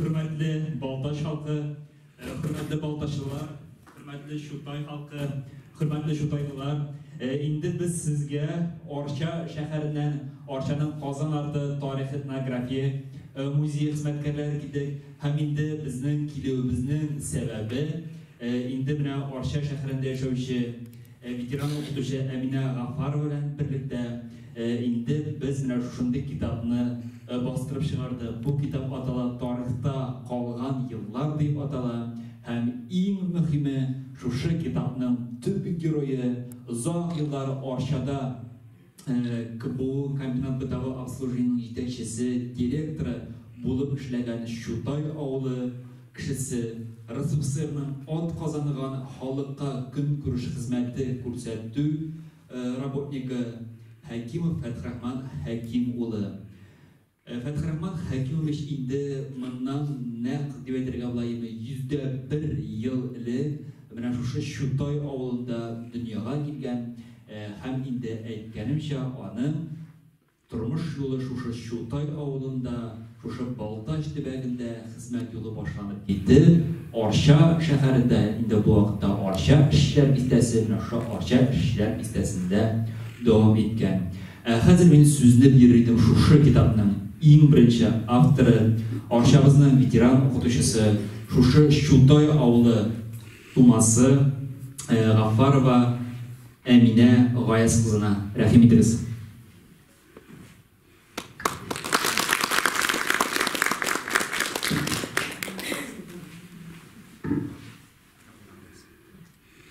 Хөрмәтле Балтач халкы, хөрмәтле балтачлылар, хөрмәтле Чутай халкы, хөрмәтле чутайлылар, инде без сезгә Арча шәһәреннән, Арчаның Казан арты тарих-этнография музее хезмәткәрләре килдек. Һәм инде безнең килүебезнең сәбәбе, инде менә Арча шәһәрендә яшәүче ветеран укытучы Әминә Гафарова белән берлектә инде без менә шушындый китапны бастырып чыгардык. Бу китап атала Тарихта калган еллар дип атала. Һәм иң мөһиме, шушы китапның төп герое, озак еллар Арчада КБУ, комбинат бытового обслуживаниенең җитәкчесе, директоры булып эшләгән Чутай авылы кешесе, РСФСРның атказанган халыкка көнкүреш хезмәте күрсәтү работнигы Хәкимов Фәтхрахман Хәким улы. Фәтхрахман Хәкимович инде моннан нәкъ дип әйтергә була име, 101 ел элек менә шушы Чутай авылында дөньяга килгән һәм инде әйткәнемчә, аның тормыш юлы шушы Чутай авылында, шушы Балтач төбәгендә хезмәт юлы башланып китеп, Арча шәһәрендә, инде бу вакытта Арча эшчеләр бистәсе, менә шушы Арча эшчеләр бистәсендә дәвам иткән. Ә хәзер мин сүзне бирер идем шушы китапның иң беренче авторы, Арчабызның ветеран укытучысы, шушы Чутай авылы тумасы Гаффарова Әминә Гаяз кызына. Рәхим итегез.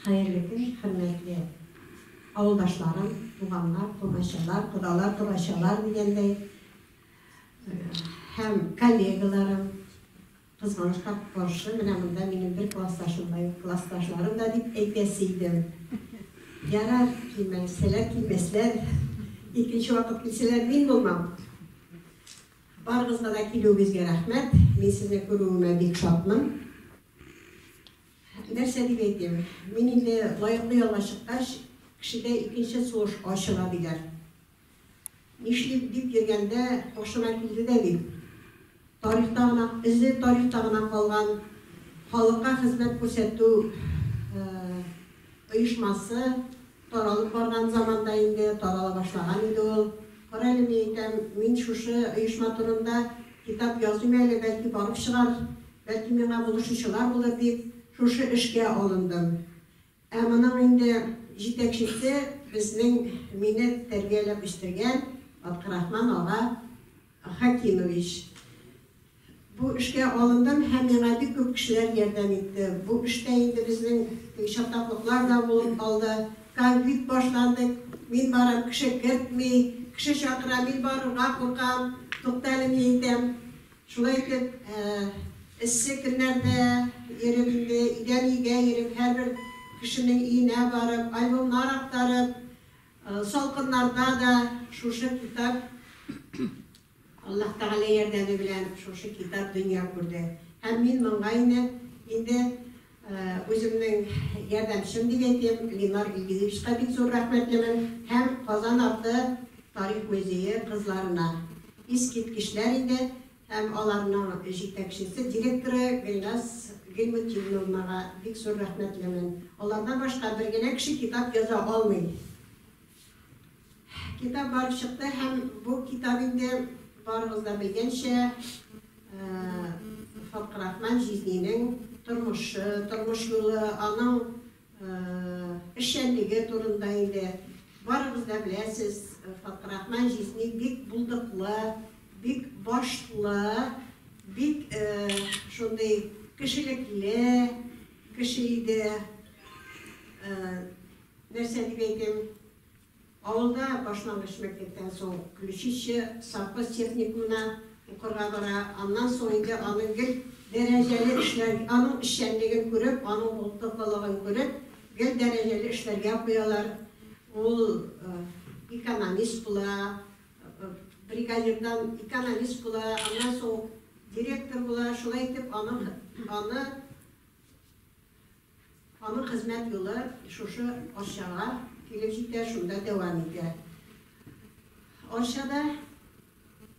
Хәерле көн, хөрмәтле авылдашларым, туганнар, тумачалар, кодалар, кодачалар дигәндәй, һәм коллегаларым. Кызганычка каршы, менә монда минем бер классташым да юк, классташларым да дип әйтәсе идем. Ярар, килмәсәләр, килмәсләр. Икенче вакыт килсәләр, мин булмам. Барыгызга да килүегезгә рәхмәт. Мин сезне күрүемә бик шатмын. Нәрсә дип әйтим? Мин инде лаеклы ялга чыккач, кешедә икенче сулыш ачыла, диләр. Нишлим дип йөргәндә, башыма килде дә бит. Тарихта гына, эзе тарихта гына калган халыкка хезмәт күрсәтү оешмасы таралып барган заманда инде, тарала башлаган иде ул. Кара әле, мин әйтәм, мин шушы оешма турында китап языйм әле, бәлки барып чыгар, бәлки миңа булышучылар булыр дип, шушы эшкә алындым. Ә моның инде җитәкчесе безнең мине тәрбияләп үстергән Фатхрахман ага Хәкимович. Бу эшкә алындым һәм миңа бик күп кешеләр ярдәм итте. Бу эштә инде безнең теге чатаклыклар да булып алды. Ковид башланды, мин барам, кеше кертми, кеше чакыра, мин барырга куркам, тукта әле, мин әйтәм. Шулай итеп, эссе көннәрдә йөреп инде, өйдән өйгә йөреп, һәрбер кешенең өенә барып, альбомнар актарып, салкыннарда да шушы китап, Аллаһ Тәгалә ярдәме белән шушы китап дөнья күрде. Һәм мин моңа инде инде үземнең ярдәмчем дип әйтим, Ленар Илгизовичка бик зур рәхмәтлемен һәм Казан арты тарих музее кызларына. Искиткечләр иде һәм аларның җитәкчесе, директоры Гөлназ Гыйльметдиновнага бик зур рәхмәтлемен. Алардан башка бер генә кеше китап яза алмый. Китап барып чыкты һәм бу китап инде, барыгыз да белгәнчә, Фатхрахман җизнинең тормышы, тормыш юлы, аның эшчәнлеге турында инде барыгыз да беләсез. Фатхрахман җизни бик булдыклы, бик башлы, бик шундый кешелекле кеше иде. Нәрсә дип әйтим? Авылда башлангыч мәктәптән соң Ключище совхоз техникумына укырга бара, аннан соң инде аның гел дәрәҗәле эшләр, аның эшчәнлеген күреп, аның булдыклылыгын күреп, гел дәрәҗәле эшләргә куялар. Ул экономист була, бригадирдан экономист була, аннан соң директор була, шулай итеп аның аны Аның хезмәт юлы шушы Арчага килеп җитә, шунда дәвам итә. Арчада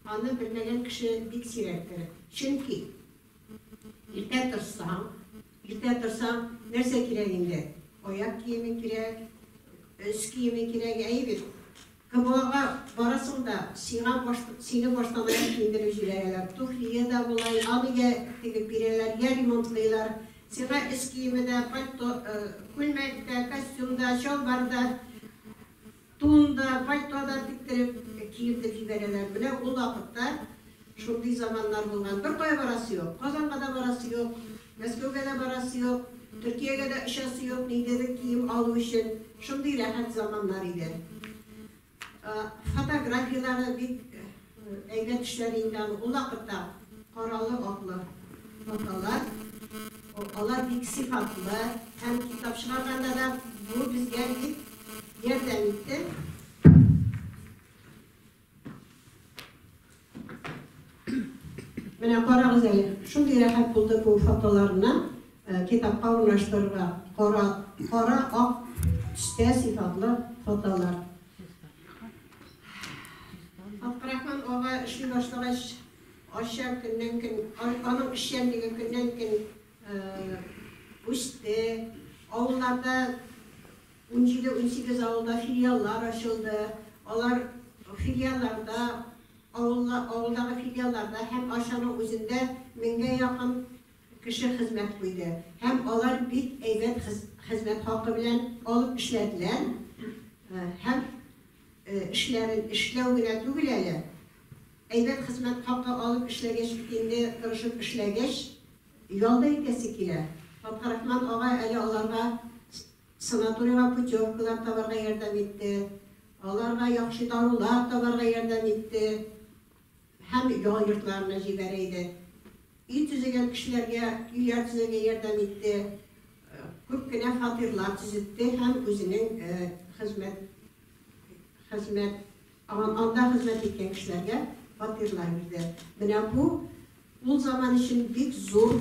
аны белмәгән кеше бик сирәктер. Чөнки. Иртә торсаң, иртә торсаң, нәрсә кирәк инде? Аяк киеме кирәк, өс киеме кирәк, әйе бит? КБОга барасың да, сиңа баш, сине баштан аяк киендереп җибәрәләр. Туфлие да була, аны я тегеп бирәләр, я ремонтлыйлар. Сиңа өс киеме дә, пальто, күлмәк тә, костюм да, чалбар да, тун да, пальто да тектереп, киертеп җибәрәләр. Менә ул вакытта шундый заманнар булган. Беркая барасы юк. Казанга да барасы юк, Мәскәүгә дә барасы юк, Төркиягә дә очасы юк, ниндидер кием алу өчен. Шундый рәхәт заманнар иде. Фотографияләре бик әйбәт эшләде инде аны. Ул вакытта каралы-аклы фотолар. Алар бик сыйфатлы һәм китап чыгарганда да бу безгә бик ярдәм итте. Менә карагыз әле, шундый рәхәт булды бу фотоларны китапка урнаштырырга. Кара, кара ак төстә сыйфатлы фотолар. Фатхрахман ага эшли башлагач, Арча көннән-көн, аның эшчәнлеге көннән-көн үсте. Авылларда 17-18 авылда филиаллар ачылды. Алар филиалларда, авылла, авылдагы филиалларда һәм Арчаның үзендә меңгә якын кеше хезмәт куйды. Һәм алар бик әйбәт хезмәт хакы белән алып эшләделәр. Һәм эшләрен эшләү генә түгел әле, әйбәт хезмәт хакы алып эшләгәч бит инде, тырышып эшләгәч, ял да итәсе килә. Фатхрахман ага әле аларга санаторийга путевкалар табарга ярдәм итте, аларга яхшы дарулар табарга ярдәм итте һәм ял йортларына җибәрә иде. Өй төзегән кешеләргә өйләр төзергә ярдәм итте, күп кенә фатирлар төзетте һәм үзенең хезмәт хезмәт анда хезмәт иткән кешеләргә фатирлар бирде. Менә бу ул заман өчен бик зур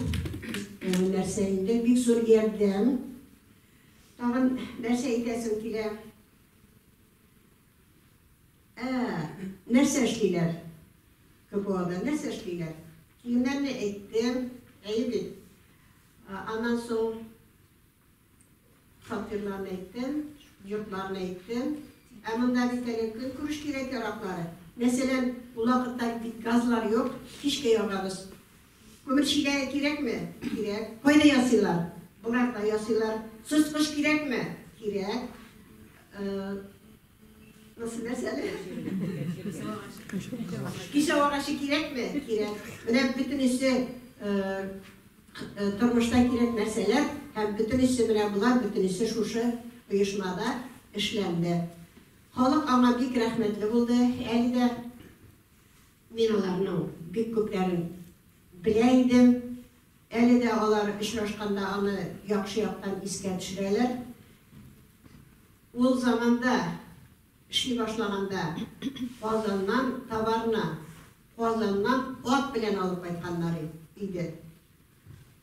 нәрсә инде, бик зур ярдәм. Тагын нәрсә әйтәсем килә? Ә, нәрсә эшлиләр? КПОда нәрсә эшлиләр? Киемнәрне әйттем, әйе бит. Аннан соң фатирларны әйттем, йортларны әйттем. Ә монда бит әле көнкүреш кирәк-яраклары. Мәсәлән, ул вакытта бит газлар юк, пичкә ягабыз. Күмер чиләге кирәкме? Кирәк. Кайда ясыйлар? Боларда ясыйлар. Суыткыч кирәкме? Кирәк. Нәрсә әле? Кисәү агачы кирәкме? Кирәк. Менә бөтенесе тормышта кирәк нәрсәләр һәм бөтенесе менә болар бөтенесе шушы оешмада эшләнде. Халык аңа бик рәхмәтле булды. Әле дә мин аларның бик күпләрен белә идем. Әле дә алар очрашканда аны яхшы яктан искә төшерәләр. Ул заманда эшли башлаганда Казаннан товарны Казаннан ат белән алып кайтканнар иде.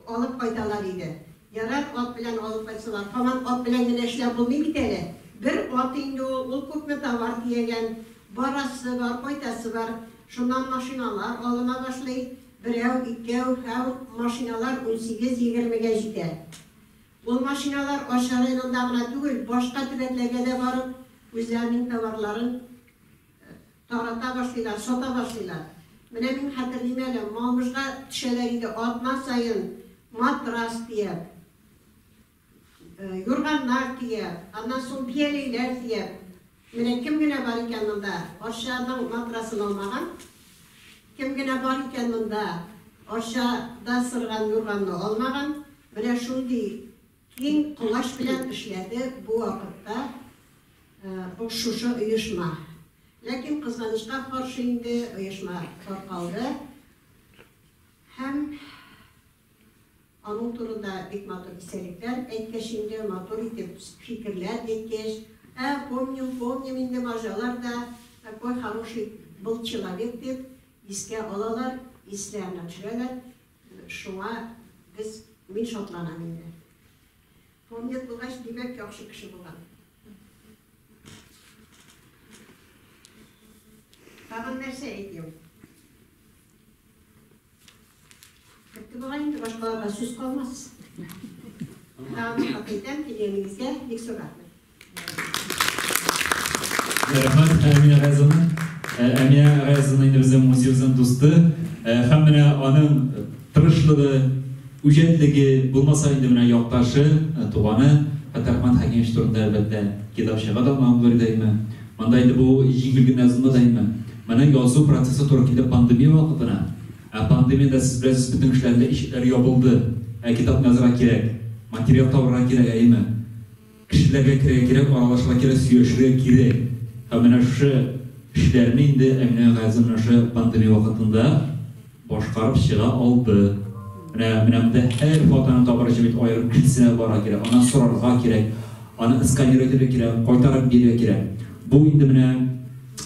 Алып кайталар иде. Ярар, ат белән алып кайтсалар, һаман ат белән генә эшләп булмый бит әле. Бер ат инде ул, ул күпме товар төягән, барасы бар, кайтасы бар. Шуннан машиналар алына башлый. Берәү, икәү һәм машиналар 18-20гә җитә. Ул машиналар Арча районында гына түгел, башка төбәкләргә дә барып, үзләренең товарларын тарата башлыйлар, сата башлыйлар. Менә мин хәтерлим әле, Малмыжга төшәләр иде атна саен матрас төяп, юрганнар төяп, аннан соң бияләйләр төяп. Менә кем генә бар икән монда, Арчаның матрасын алмаган? Кем генә бар икән монда, Арчада сырган юрганны алмаган? Менә шундый киң колач белән эшләде бу вакытта шушы оешма. Ләкин кызганычка каршы инде оешма таркалды һәм аның турында бик матур истәлекләр әйткәч инде, матур итеп фикерләр әйткәч, ә, помним, помним инде марҗалар да, такой хороший был человек дип искә алалар, исләренә төшерәләр. Шуңа без, мин шатланам инде. Помнят булгач, димәк, яхшы кеше булган. Тагын нәрсә әйтим? Бетте бугай инде, башкаларга сүз калмас. Тагын бер кат әйтәм, килгәнегезгә бик зур рәхмәт. Рәхмәт, Әминә Гаязовна. Әминә Гаязовна инде безнең музеебызның дусты. Һәм менә аның тырышлыгы, үҗәтлеге, булмаса инде менә якташы, туганы Фәтхрахман Хәкимович турында, әлбәттә, китап чыга да алмаган булыр иде, әйме. Монда инде бу җиңел генә язылмады, әйме. Моны язу процессы туры килде пандемия вакытына. Ә пандемиядә, сез беләсез, бөтен кешеләрнең дә ишекләре ябылды. Ә китапны язырга кирәк. Материал табырга кирәк, әйеме? Кешеләргә керергә кирәк, аралашырга кирәк, сөйләшергә кирәк. Һәм менә шушы эшләрне инде Әминә Гаязовна менә шушы пандемия вакытында башкарып чыга алды. Менә менә монда һәр фотоны табар өчен бит аерым кешесенә барырга кирәк, аннан сорарга кирәк, аны сканировать итәргә кирәк, кайтарып бирергә кирәк. Бу инде менә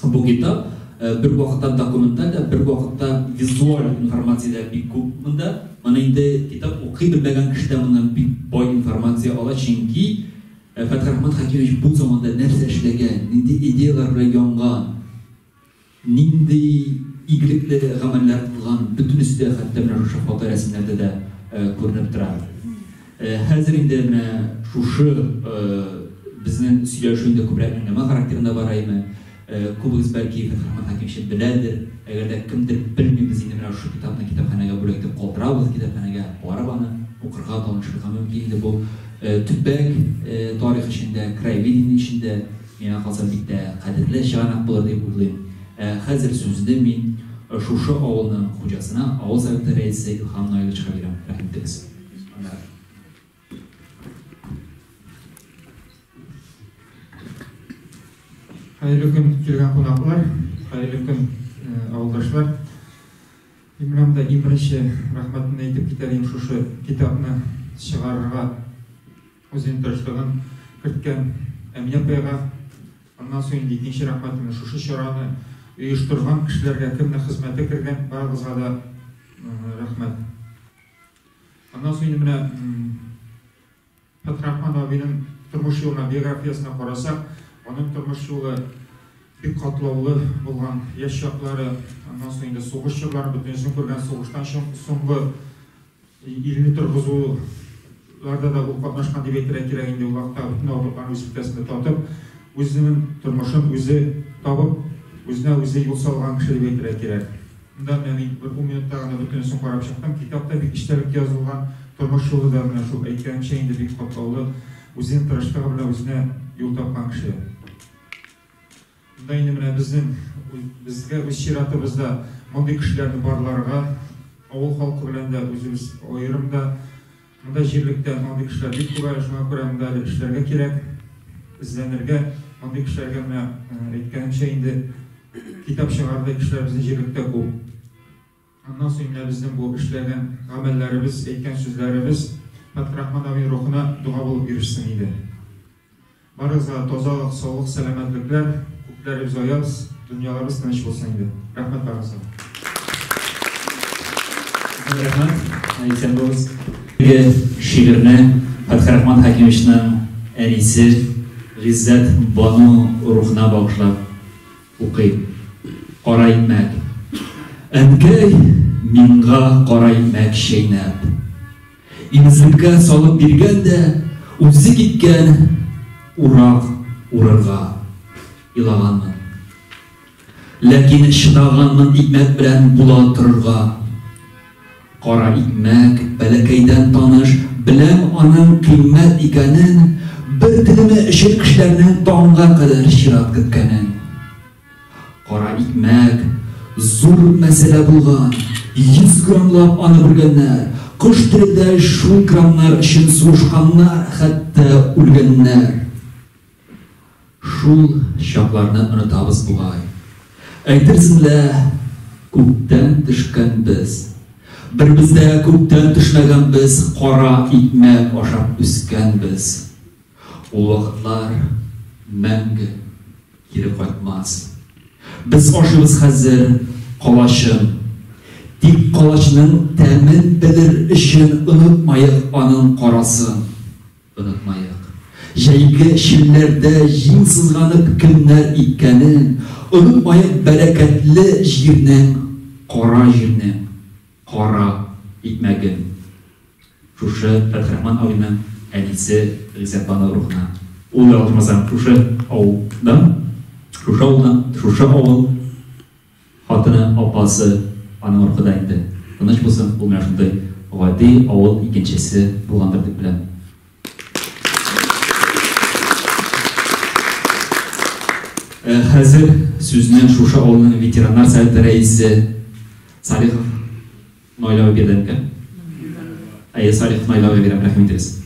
бу китап бер вакытта документаль дә, бер вакытта визуаль информация дә бик күп монда. Моны инде китап укый белмәгән кеше дә моннан бик бай информация ала, чөнки Фәтхрахман Хәкимович бу заманда нәрсә эшләгән, нинди идеяләр белән янган, нинди игелекле гамәлләр кылган, бөтенесе дә хәтта менә шушы фоторәсемнәрдә дә күренеп тора. Хәзер инде менә шушы безнең сөйләшү инде күбрәк әңгәмә характерында бара име. Күбегез бәлки Фәтхрахман Хәкимовичны беләдер. Әгәр дә кемдер белми, без инде менә шушы китапны китапханәгә бүләк итеп калдырабыз, китапханәгә барып аны укырга, танышырга мөмкин инде бу төбәк тарих эчендә, краеведение эчендә, миңа калса, бик тә кадерле чыганак булыр дип уйлыйм. Ә хәзер сүзне мин шушы авылның хуҗасына, авыл советы рәисе Илһам Наиловичка бирәм. Рәхим итегез. Хәерле көн, килгән кунаклар, хәерле көн, авылдашлар. Мин менә монда иң беренче рәхмәтемне әйтеп китәр идем шушы китапны чыгарырга үзенең тырышлыгын керткән Әминә апайга. Аннан соң инде икенче рәхмәтемне шушы чараны оештырган кешеләргә, кемнең хезмәте кергән, барыгызга да рәхмәт. Аннан соң инде менә Фәтхрахман абыйның тормыш юлына, биографиясенә карасак, аның тормыш юлы бик катлаулы булган. Яшь чаклары, аннан соң инде сугыш чорларын бөтенесен күргән, сугыштан соңгы илне торгызуларда да ул катнашкан дип әйтергә кирәк инде. Ул вакытта бөтен авырлыкларны үз җилкәсендә татып, үзенең тормышын үзе табып, үзенә үзе юл салган кеше дип әйтергә кирәк. Монда менә мин бер ун минутта гына бөтенесен карап чыктым. Китап та бик эчтәлекле язылган. Тормыш юлы да менә шул әйткәнемчә инде бик катлаулы. Үзенең тырышлыгы белән үзенә юл тапкан кеше. Монда инде менә безнең безгә үз чиратыбызда мондый кешеләрне барларга, авыл халкы белән дә, үзебез аерым да, монда җирлектә мондый кешеләр бик күп әле, шуңа күрә монда әле эшләргә кирәк, эзләнергә. Мондый кешеләргә менә әйткәнемчә инде Китап чыгарырдай кешеләр безнең җирлектә күп. Аннан соң менә безнең бу эшләгән гамәлләребез, әйткән сүзләребез Фәтхрахман абый рухына дога булып ирешсен иде. Барыгызга тазалык, саулык, сәламәтлекләр, күкләребез аяз, дөньяларыбыз тыныч булсын иде. Рәхмәт барыгызга. Рәхмәт, исән булыгыз. Әлеге шигырьне Фәтхрахман Хәкимовичның әнисе Гыйззәт Бану рухына багышлап Укыйм. Кара икмәк. Әнкәй миңа кара икмәк чәйнәп, имезлеккә салып биргән дә, үзе киткән урак урырга. Елаганмын. Ләкин чыдаганмын икмәк белән була торырга. Кара икмәк, бәләкәйдән таныш, беләм аның кыйммәт икәнен, бер телеме өчен кешеләрнең таңга кадәр чират көткәнен. Кара икмәк, зур мәсьәлә булган, 100 граммлап аны бүлгәннәр, кош теледәй шул граммнар өчен сугышканнар, хәтта үлгәннәр. Шул чакларны онытабыз бугай. Әйтерсең лә, күктән төшкәнбез. Беребез дә күктән төшмәгәнбез, кара икмәк ашап үскәнбез. Ул вакытлар мәңге кире кайтмас. Без ашыйбыз хәзер калачын. Тик калачның тәмен белер өчен онытмаек аның карасын. Онытмаек, җәйге челләрдә җиң сызганып кемнәр иккәнен, онытмаек бәрәкәтле җирнең, кара җирнең, кара икмәген шушы Фәтхрахман абыйның әнисе Гыйззәтбану рухына. Ул ялгышмасам, шушы авылдан, шушы авылдан, шушы авыл хатыны, апасы, аның рухы да инде тыныч булсын, ул менә шундый гади авыл икенчесе булгандыр дип беләм. Хәзер сүзне шушы авылның ветераннар советы рәисе Салихов Наил абый бирде микән? Әйе, Салихов Наил абый бирәм, рәхим итегез.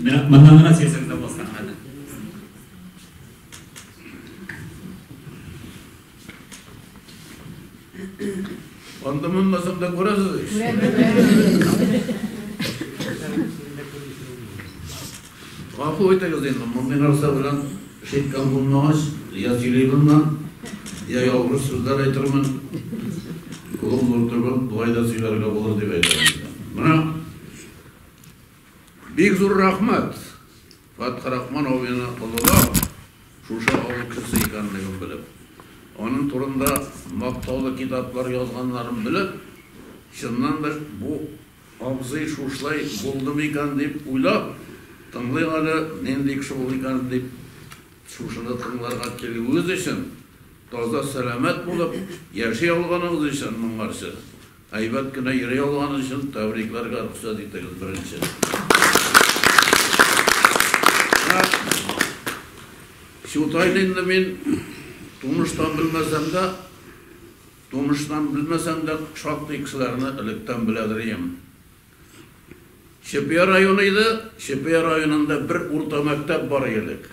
Менә моннан гына сөйләсәгез дә була, рәхмәт. Анда монмасам да күрәсез ич. Гафу итегез инде, мондый нәрсә белән эш иткән булмагач, я сөйли белмәм, я ялгыш сүзләр әйтермен. Кулым зур түгел, болай да сөйләргә булыр дип әйтәм инде. Менә бик зур рәхмәт Фәтхрахман абыйны олылап, шушы авыл кешесе икәнлеген белеп, аның турында мактаулы китаплар язганнарын белеп, чыннан да бу абзый шушылай булдымы икән дип уйлап, тыңлыйк әле, нинди кеше ул икән дип, шушыны тыңларга килүегез өчен, таза-сәламәт булып яши алганыгыз өчен моңарчы, Әйбәт кенә йөри алган өчен тәбрикләргә рөхсәт итегез беренче. Чутайны инде мин тумыштан белмәсәм дә, тумыштан белмәсәм дә, шактый кешеләрне электән беләдер идем. Чепья районы иде, Чепья районында бер урта мәктәп бар элек.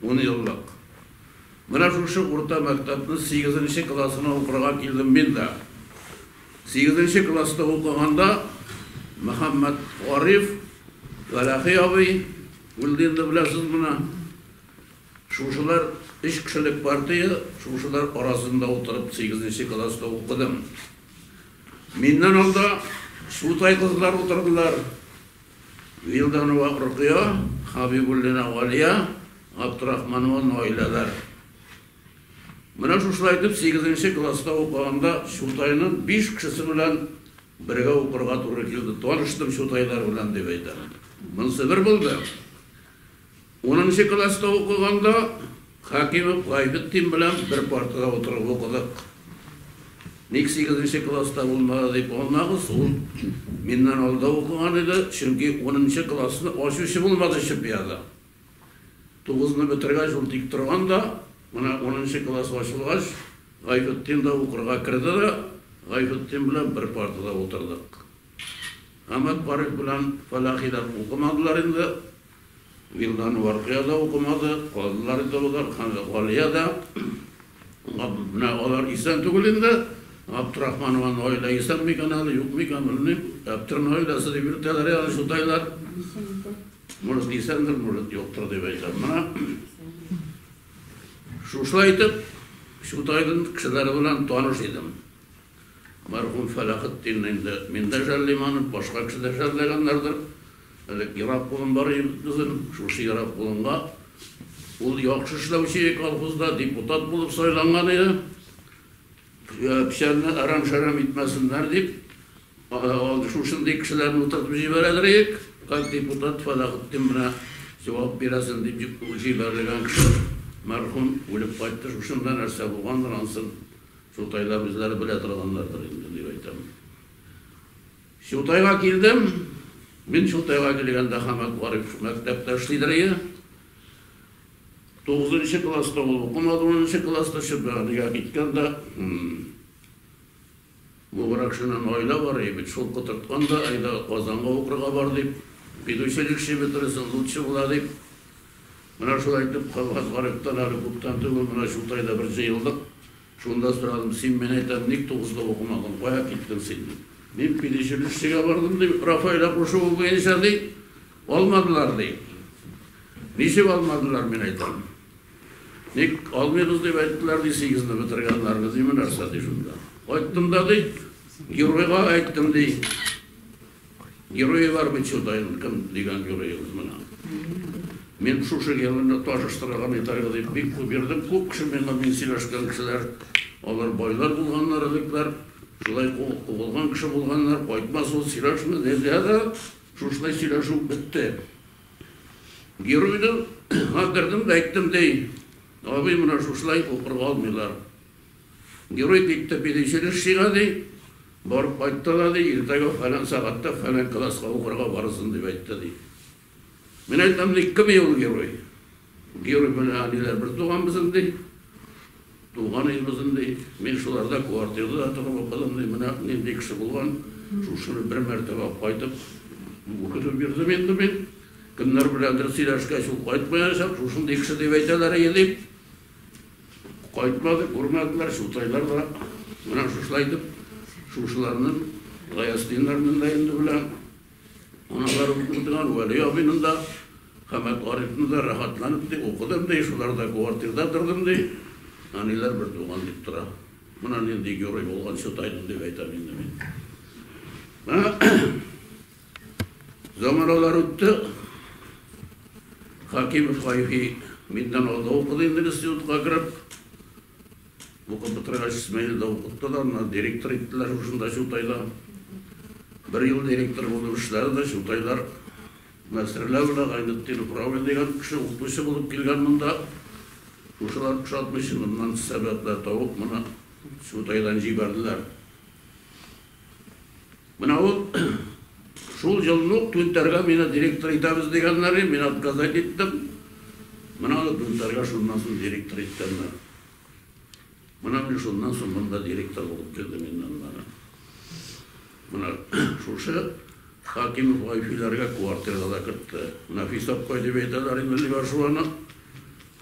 Ун еллык. Менә шушы урта мәктәпнең сигезенче классына укырга килдем мин дә. Сигезенче класста укыганда Мөхәммәт Гариф, Галәхи абый, үлде инде беләсез менә. Шушылар өч кешелек партия, шушылар арасында утырып сигезенче класста укыдым. Миннән алда Чутай кызлар утырдылар. Вилданова Рокыя, Хабибуллина Галия, Габдрахманова Наиләләр. Менә шушылай итеп сигезенче класста укыганда Чутайның биш кешесе белән бергә укырга туры килде. Таныштым Чутайлар белән дип әйтәм. Монысы бер булды. Унынчы класста укыганда Хәкимов Гайфетдин белән бер партада утырып укыдык. Ник сигезенче класста булмады дип алмагыз, ул миннән алда укыган иде, чөнки унынчы классны ачучы булмады Чепьяда. Тугызны бетергәч, ул тик торган да, менә унынчы класс ачылгач, Гайфетдин да укырга керде дә, Гайфетдин белән бер партада утырдык. Әмәт Гариф белән Фәләхиләр укымадылар инде. Вилдан Варкыя да укымады, калдылар инде алар, һәм Галия дә. Менә алар исән түгел инде. Абдрахманова Наилә исән микән әле, юк микән, белмим. Әптер Наиләсе дип йөртәләр әле шутайлар. Может, исәндер, может, юктыр дип әйтәм. Менә шушылай итеп, Чутайдын кешеләре белән таныш идем. Мәрхүм Фәләхетдинне инде мин дә жәллим аны, башка кеше дә жәлләгәннәрдер. Элек ерак болын бар иде безнең, шушы ерак болынга ул яхшы эшләүче колхозда депутат булып сайланган иде. Печәнне әрәм-шәрәм итмәсеннәр дип, шушындый кешеләрне утыртып җибәрәдер идек. Как депутат Фәләхетдин менә җавап бирәсен дип җибәрелгән кеше мәрхүм үлеп кайтты. Шушында нәрсә булгандыр, ансын Чутайлар үзләре белә торганнардыр инде, дип әйтәм. Чутайга килдем. Мин Чутайга килгәндә Хәмәт Гариф мәктәптә эшлидер иде. Тугызынчы класста ул укымады, унынчы класста Чүпрәлегә киткән дә, Мубаракшиннан гаилә бар иде бит, шул котырткан да, әйдә Казанга укырга бар дип, педучилище бетерерсең, лучше була дип. Менә шулай итеп, Хәмәт Гарифтан әле күптән түгел менә Чутайда бер җыелдык. Шунда сорадым, син, мин әйтәм, ник тугызда укымадың, кая киттең син, дип. Мин педучилищега бардым, ди, Рафаэля кушуы буенча, ди, алмадылар, ди. Ничек алмадылар, мин әйтәм. Ник алмыйбыз дип әйттеләр, ди, сигезне бетергәннәрне, ди, нәрсә, ди, шунда. Кайттым да, ди, геройга әйттем, ди. Герое бар бит Чутайның, кем дигән героегыз менә. Мин шушы геройны ташыштырырга нитәргә дип бик күп йөрдем. Күп кеше миңа, мин сөйләшкән кешеләр, алар байлар булганнар элекләр. Шулай куылган кеше булганнар, кайтмас ул, сөйләшмә, диде дә, шушылай сөйләшү бетте. Геройны кердем дә әйттем, ди, абый, менә шушылай укырга алмыйлар. Герой китте педучилищега, ди, барып кайтты да, ди, иртәгә фәлән сәгатьтә фәлән класска укырга барырсың, дип әйтте, ди. Мин әйтәм, ди, кем ул герой? Герой белән әниләр бер туган безнең, ди. Туган безнең, ди. Мин шуларда квартирада да торып укыдым, ди. Менә нинди кеше булган. Шушыны бер мәртәбә кайтып укытып йөрдем инде мин. Кемнәр беләндер сөйләшкәч, ул кайтмаячак, шушындый кеше дип әйтәләр иде, дип. Кайтмады, күрмәделәр, Чутайлар да. Менә шушылай итеп, шушыларның Гаясдиннарның да инде белән аналар укыдыган, Вәли абыйның да, Хәмәт Гарифны да рәхәтләнеп ди, укыдым ди, шуларда квартирда тордым ди. Әниләр бер туган дип тора. Менә нинди герой булган Чутайның дип әйтәм инде мин. Менә заманалар үтте. Хакимов Гайфи миннән алда укыды инде институтка кереп. Укып бетергәч, Исмаилда укытты да, аннан директор иттеләр шушында Чутайда. Бер ел директор булып эшләде дә, Чутайлар Нәсерлә белән Гайнетдинов Равил дигән кеше укытучы булып килгән монда. Шушылар ошатмыйча моннан сәбәпләр табып, моны Чутайдан җибәрделәр. Менә ул шул елны ук Түнтәргә мине директор итәбез дигәннәр, мин отказать иттем. Менә аны Түнтәргә шуннан соң директор иткәннәр. Менә мин шуннан соң монда директор булып килдем инде аннары. Менә шушы Хакимов Гайфиләргә квартирга да кертте. Нәфис апкай дип әйтәләр инде Левашеваны.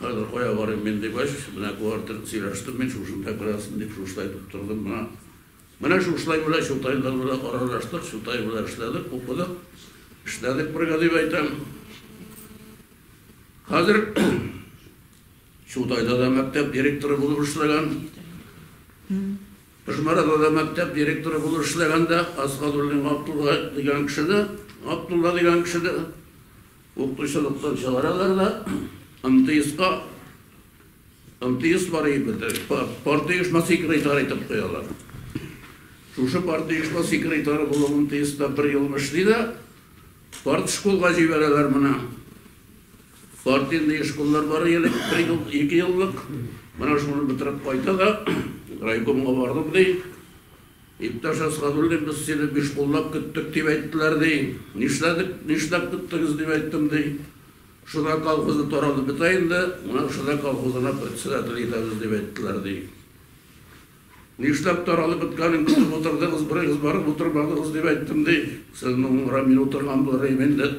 Хәзер кая барыйм мин дигәч, менә квартир сөйләштем мин, шушында керәсең дип шушылай итеп тордым. Менә шушылай белән Чутайлар белән аралаштык, Чутай белән эшләдек, укыдык, эшләдек бергә дип әйтәм. Хәзер Чутайда да мәктәп директоры булып эшләгән. Пыжмарада да мәктәп директоры булып эшләгәндә Асхадуллин Габдулла дигән кешене, Габдулла дигән кешене укытучылыктан чыгаралар да МТСка, МТС бар иде, партия оешма секретарь итеп куялар. Шушы партия оешма секретары булып МТСта бер ел эшли дә, партшколга җибәрәләр моны. Партийный школлар бар элек, бер ел, 2 еллык. Менә шуны бетереп кайта да, райкомга бардым, ди. Иптәш Асхадуллин, без сине 5 куллап көттек дип әйттеләр, ди. Нишләдек, нишләп көттегез дип әйттем, ди. Шуда колхозы таралып бетә инде, менә шуда колхозына председатель итәбез дип әйттеләр, ди. Нишләп таралып беткәнен көтеп утырдыгыз, берегез барып утырмадыгыз дип әйттем, ди. Сезнең уңра мин утырган булыр идем инде.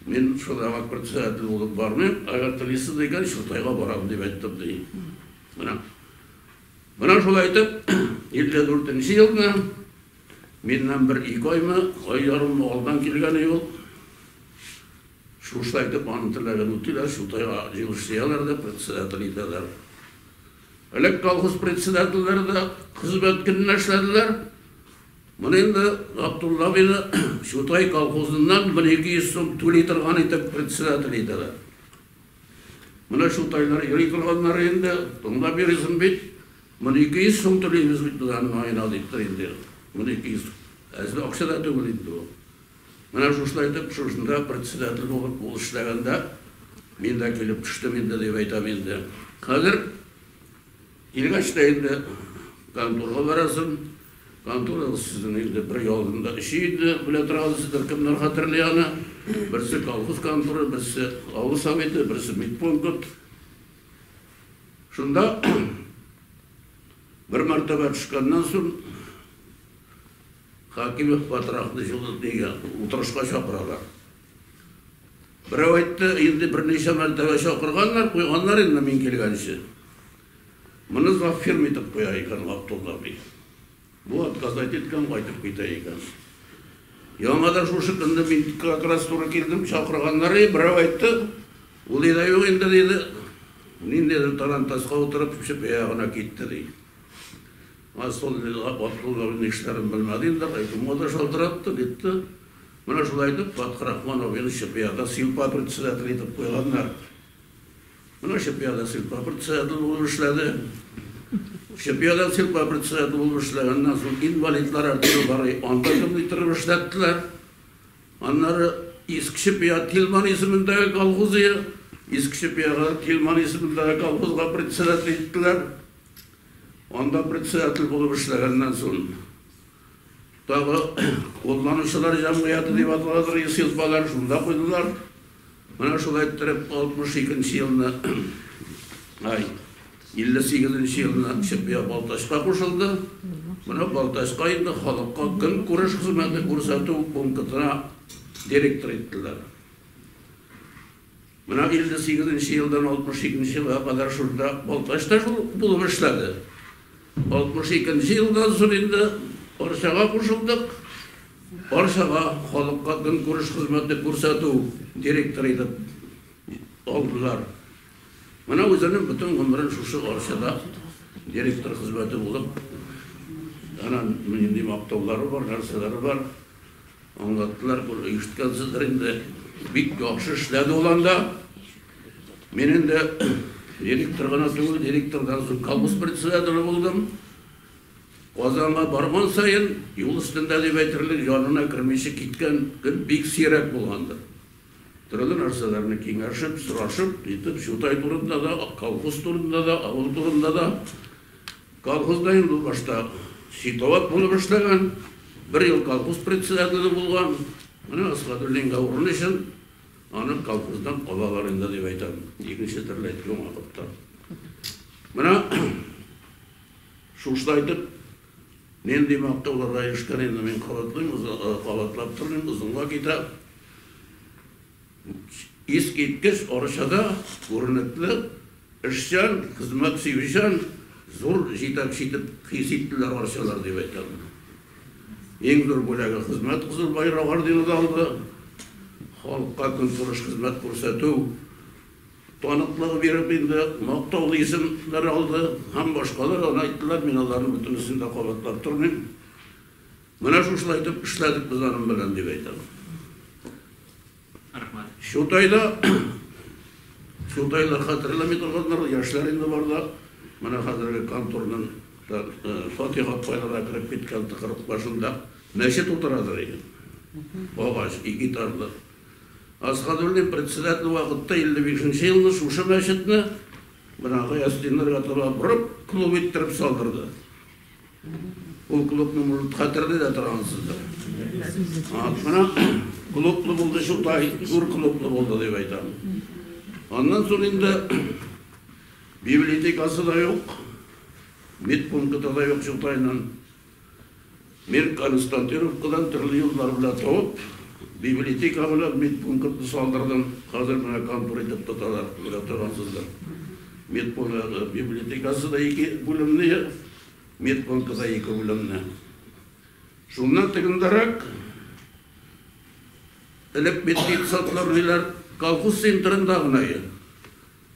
Мин шудага председатель булып бармыйм, әгәр телисез икән, Чутайга барам дип әйттем, ди. Менә шулай итеп, 54 елны миннән бер 2 аймы, ай ярыммы алдан килгән ул. Шушылай итеп аның теләген үтиләр, Чутайга җыелыш җыялар да председатель итәләр. Элек колхоз председательләре дә хезмәт көненә эшләделәр. Моны инде Габдулла абыйны Чутай колхозыннан 1200 сум түли торган итеп председатель итәләр. Менә Чутайлар йөри торганнар инде, тыңлап йөрисең бит. 1200 сум түлибез бит без аның аена дип тор инде. 1200. Әзер акча да түгел инде ул. Менә шушылай итеп, шушында председатель булып ул эшләгәндә, мин дә килеп төштем инде дип әйтәм инде. Хәзер килгәч тә инде конторга барасың. Контора сезнең инде бер ялында эше инде, белә торгансыздыр, кемнәр хәтерли аны. Берсе колхоз конторы, берсе авыл советы, берсе медпункт. Шунда бер мәртәбә төшкәннән соң Хакимов Батракны җылы дигән утырышка чакыралар. Берәү әйтте, инде берничә мәртәбә чакырганнар, куйганнар инде мин килгәнче. Моны завфирма итеп куя икән Габдулла абый. Бу отказать иткән, кайтып китә икән. Яңа да шушы көнне мин как раз туры килдем, чакырганнар, берәү әйтте, ул өйдә юк инде диде. Ниндидер тарантаска утырып, чепе ягына китте ди. Асыл Габдулла абыйның эшләрен белмәде инде, райкомга да шалтыратты, китте. Менә шулай итеп Фатхрахман абыйны Чепьяда сельпо председатель итеп куйганнар. Менә Чепьяда сельпо председатель булып эшләде. Чепьяда сельпо председателе булып эшләгәннән соң инвалидлар артеле бар, анда кем иттереп эшләттеләр. Аннары Иске Чепья Тилман исемендәге колхозы, Иске Чепьяга Тилман исемендәге колхозга председатель иттеләр. Анда председатель булып эшләгәннән соң тагы кулланучылар җәмгыяте дип аталадыр, сельполар шунда куйдылар. Менә шулай иттереп 62 елны, ай, 58 елны Чепья Балтачка кушылды. Менә Балтачка инде халыкка көнкүреш хезмәте күрсәтү пунктына директор иттеләр. Менә 58 елдан 62 елга кадәр шунда Балтачта шул булып эшләде. 62 елдан соң инде Арчага кушылдык. Арчага халыкка көнкүреш хезмәте күрсәтү директоры итеп алдылар. Менә үзенең бөтен гомерен шушы Арчада директор хезмәте булып, ана нинди мактаулары бар, нәрсәләре бар, аңлаттылар, ишеткәнсездер инде. Бик яхшы эшләде ул анда. Мин инде директор гына түгел, директордан соң колхоз председателе булдым. Казанга барган саен юл өстендә дип әйтерлек янына кермичә киткән көн бик сирәк булгандыр. Төрле нәрсәләрне киңәшеп, сорашып, итеп, Чутай турында да, колхоз турында да, авыл турында да. Колхозда инде ул башта счетовод булып эшләгән, бер ел колхоз председателе булган. Менә Асхадуллинга урын өчен аны колхоздан алалар инде дип әйтәм. Икенче төрле әйткән вакытта. Менә шушылай итеп нинди мактауларга ирешкән инде мин кабатлыйм, кабатлап тормыйм, озынга китә. Искиткеч Арчада күренекле, эшчән, хезмәт сөючән, зур җитәкче итеп хис иттеләр арчалар дип әйтәм. Иң зур бүләге хезмәт Кызыл Байрак ордены да алды. Халыкка көнкүреш хезмәт күрсәтү таныклыгы биреп инде мактаулы исемнәр алды һәм башкалар аны әйттеләр, мин аларның бөтенесен дә кабатлап тормыйм. Менә шушылай итеп эшләдек без аның белән дип әйтәм. Рәхмәт. Чутайда Чутайлар хәтерләми торганнар, яшьләр инде бар да. Менә хәзерге конторның Фатиха апайларга кереп киткән тыкрык башында мәчет утырадыр иде. Агач, ике этажлы. Асхадуллин председатель вакытта 55 елны шушы мәчетне менә Гыясдиннарга таба борып клуб иттереп салдырды. Ул клубны может хәтердә дә торгансыздыр. Менә клублы булды Чутай, зур клублы булды дип әйтәм. Аннан соң инде библиотекасы да юк, медпункты да юк Чутайның. Мин Константиновкадан төрле юллар белән табып, библиотека белән медпунктны салдырдым. Хәзер менә контор итеп тоталар, белә торгансыздыр. Медпункт библиотекасы да ике бүлемле, медпункты да ике бүлемле. Шуннан тегендәрәк элек бит детсадлар ниләр колхоз центрында гына иде.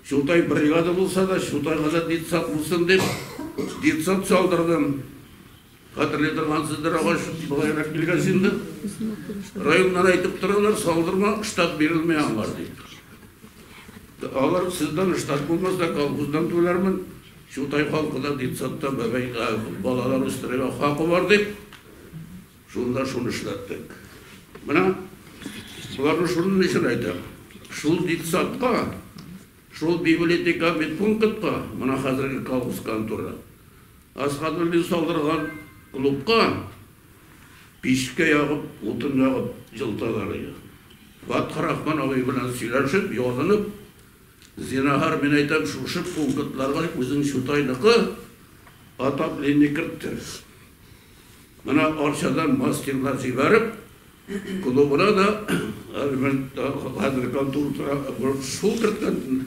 Чутай бригада булса да, Чутайга да детсад булсын дип, детсад салдырдым. Хәтерли торгансыздыр, агач болайрак килгән инде. Районнан әйтеп торалар, салдырма, штат бирелми аңар дип. Алар сездән штат булмаса, колхоздан түләрмен. Чутай халкы да детсадта бәбәй балалар үстерергә хакы бар дип, шунда шуны эшләттек. Менә боларны шуның өчен әйтәм. Шул детсадка, шул библиотека медпунктка, менә хәзерге колхоз конторы, Асхадуллин салдырган клубка пичкә ягып, утын ягып җылыталар иде. Фатхрахман абый белән сөйләшеп, ялынып, зинһар мин әйтәм, шушы пунктларга үзең Чутайныкы отопление керттер. Менә Арчадан мастерлар җибәреп, клубына да хәзер контор тора, шул керткән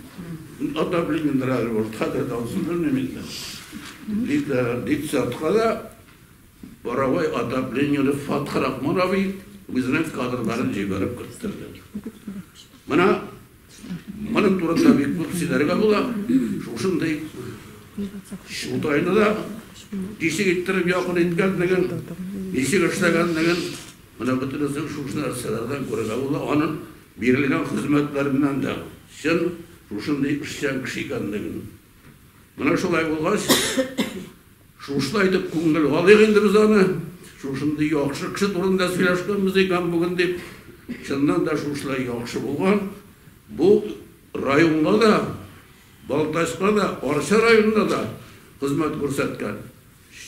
отопление әле хәзер дә алсын белмим инде. Детсадка да паровой отоплениене Фатхрахман абый үзенең кадрларын җибәреп керттерде. Менә моның турында бик күп сөйләргә була. Шушындый Чутайны да ничек иттереп якын иткәнлеген, ничек эшләгәнлеген менә бөтенесен шушы нәрсәләрдән күрергә була. Аның бирелгән хезмәтләреннән дә чын шушындый эшчән кеше икәнлеген. Менә шулай булгач, Шушылай итеп күңел алыйк инде без аны. Шушындый яхшы кеше турында сөйләшкәнбез икән бүген дип. Чыннан да шушылай яхшы булган. Бу районга да, Балтачка да, Арча районына да хезмәт күрсәткән.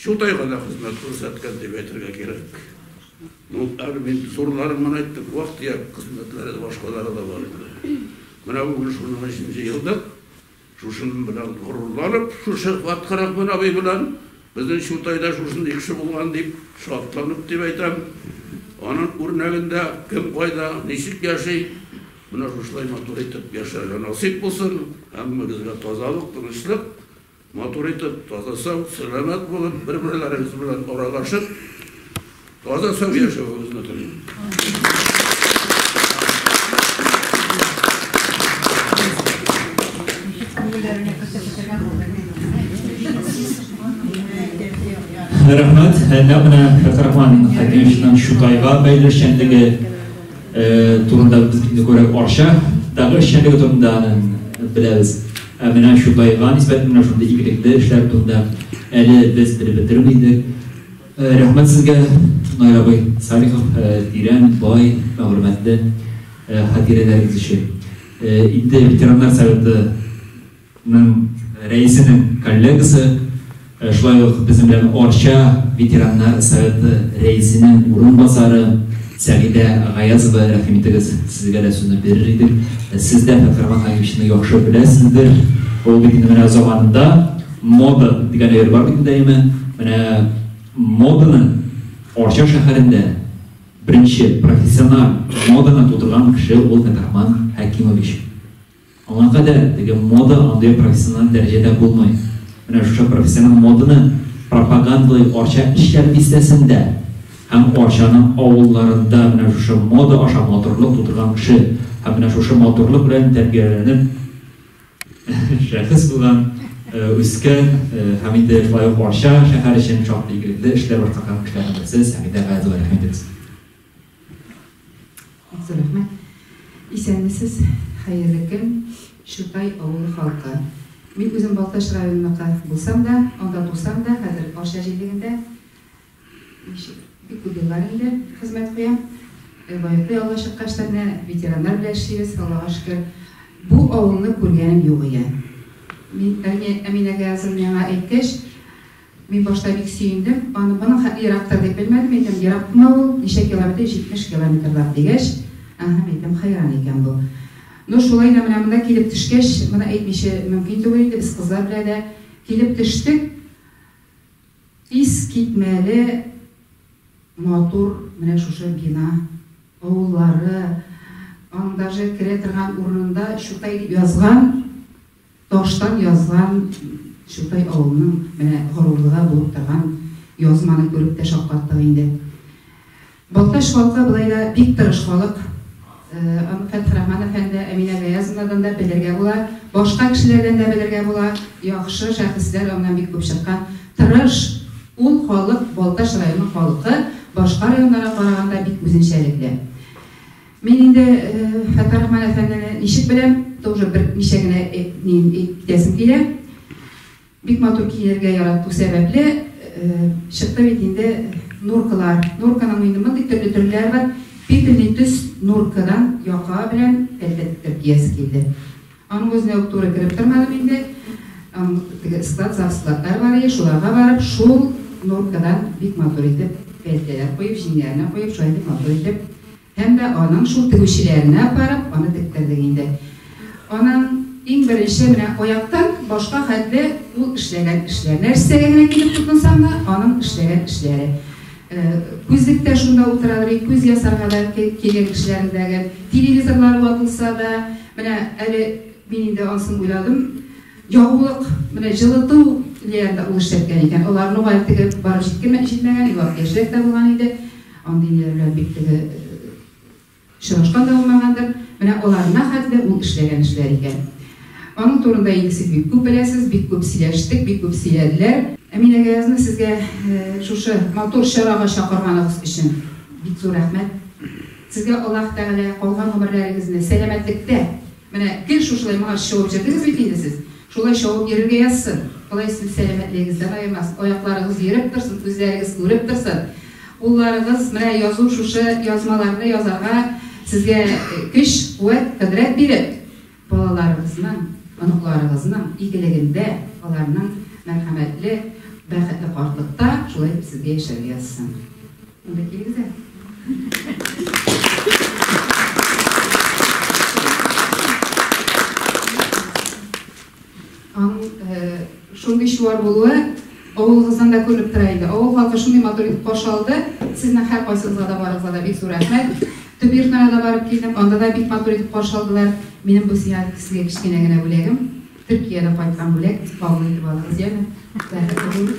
Чутайга да хезмәт күрсәткән дип әйтергә кирәк. Ну, әле мин зурларын гына әйттем, вак-төяк хезмәтләре дә башкалары да бар инде. Менә бүген шуның өчен җыелдык. Шушының белән горурланып, шушы Фатхрахман абый белән безнең Чутайда шушындый кеше булган дип шатланып дип әйтәм. Аның үрнәгендә кем кайда, ничек яши, менә шушылай матур итеп яшәргә насыйп булсын. Һәммәгезгә тазалык, тынычлык, матур итеп, таза-сау, сәламәт булып, бер-берләрегез белән аралашып, таза-сау яшәвегезне телим. Рәхмәт. Нәкъ менә Фәтхрахман Хәкимовичның Чутайга бәйле эшчәнлеге турында без бит инде күбрәк Арчадагы эшчәнлеге турында аны беләбез. Ә менә Чутайга нисбәтен менә шундый игелекле эшләр турында әле без белеп бетерми идек. Рәхмәт сезгә, Наил абый Салихов, тирән, бай, мәгълүматлы хатирәләрегез өчен. Инде ветераннар советының рәисенең коллегасы, шулай ук безнең белән Арча ветераннар советы рәисенең урынбасары Сәгыйдә Гаязова, рәхим итегез, сезгә дә сүзне бирер идек. Сез дә Фәтхрахман Хәкимовичны яхшы беләсездер. Ул бит инде менә заманында мода дигән әйбер бар бит инде, әйеме? Менә моданы Арча шәһәрендә беренче профессиональ моданы тудырган кеше ул Фәтхрахман Хәкимович. Аңа кадәр теге мода андый профессиональ дәрәҗәдә булмый. Менә шушы профессиональ моданы пропагандалый Арча эшләр бистәсендә һәм Арчаның авылларында менә шушы мода аша матурлык тудырган кеше һәм менә шушы матурлык белән тәрбияләнеп шәхес булган, үскән һәм инде шулай ук Арча шәһәр өчен шактый игелекле эшләр башкарган кешеләрнең берсе Сәгыйдә Гаязова. Рәхим итегез. Бик зур рәхмәт. Исәнмесез, хәерле көн, Чутай авылы халкы. Мин үзем Балтач районыныкы булсам да, анда тусам да, хәзер Арча җирлегендә ничек бик күп еллар инде хезмәт куям. Лаеклы ялга чыккач та менә ветераннар белән эшлибез, Аллага шөкер. Бу авылны күргәнем юк иде. Мин Әминә Гаязовна миңа әйткәч, Мин башта бик сөендем. Аны моның хәтле ерактыр дип белмәдем. Әйтәм, еракмы ул? Ничә километр? 70 километрлап дигәч, әһә, әйтәм, хәйран икән бу. Ну, шулай да менә монда килеп төшкәч, моны әйтмичә мөмкин түгел инде, без кызлар белән дә килеп төштек. Искитмәле матур менә шушы бина, авыллары, аның даже керә торган урынында Чутай дип язган. Таштан язган Чутай авылының менә горурлыгы булып торган язманы күреп тә шаккаттык инде. Балтач халкы болай да бик тырыш халык. Аны Фәтхрахман әфәнде, Әминә Гаязовнадан да белергә була, башка кешеләрдән дә белергә була. Яхшы шәхесләр аннан бик күп чыккан. Тырыш ул халык, Балтач районы халкы башка районнарга караганда бик үзенчәлекле. Мин инде Фәтхрахман әфәндене ничек беләм, тоже бер ничә генә әйтәсем килә. Бик матур киенергә ярату сәбәпле чыкты бит инде нуркалар. Нурканың инде мондый төрле төрләре бар. Пепельный төс нуркадан яка белән пәлтә тектереп киясе килде. Аның үзенә үк туры кереп тормадым инде. Аның теге склад, завскладлар бар иде, шуларга барып, шул нуркадан бик матур итеп пәлтәләр куеп, җиңнәренә куеп, шулай итеп матур итеп Һәм дә аның шул тегүчеләренә апарып, аны тектердек инде. Аның иң беренче менә аяктан башка хәтле ул эшләгән эшләр. Нәрсәгә генә килеп тотынсаң да, аның эшләгән эшләре. Күзлек тә шунда утырадыр, и күз ясарга да килгән кешеләрендәге. Телевизорлары ватылса да, менә әле мин инде анысын уйладым, ягулык, менә җылыту ниләрен дә ул эшләткән икән. Аларны ук әле теге барып җиткермә, җитмәгән, яшьрәк тә булган иде. Андый ниләр белән бик теге очрашкан да булмагандыр. Менә аларына хәтле ул эшләгән эшләр икән. Аның турында инде сез бик күп беләсез, бик күп сөйләштек, бик күп сөйләделәр. Әминә Гаязовна, сезгә шушы матур чарага чакырганыгыз өчен бик зур рәхмәт. Сезгә Аллаһ Тәгалә калган гомерләрегезне сәламәтлектә, менә гел шушылай моңа чабып йөрдегез бит инде сез, шулай чабып йөрергә язсын. Ходай сезнең сәламәтлегегездән аермасын, аякларыгыз йөреп торсын, күзләрегез күреп торсын. Улларыгыз менә язу шушы язмаларны язарга сезгә көч, куәт, кодрәт биреп, балаларыгызның, оныкларыгызның игелегендә, аларның мәрхәмәтле, бәхетле картлыкта шулай итеп сезгә яшәргә язсын. Монда килегез әле. Аның шундый чуар булуы авылыгыздан да күренеп тора инде. Авыл халкы шундый матур итеп каршы алды. Сезнең һәркайсыгызга да, барыгызга да бик зур рәхмәт. Төп йортына да барып килдем, анда да бик матур итеп каршы алдылар. Минем бу сиңа сезгә кечкенә генә бүләгем. Төркиядән кайткан бүләк, кабул итеп алыгыз, яме. Бәхетле булыгыз.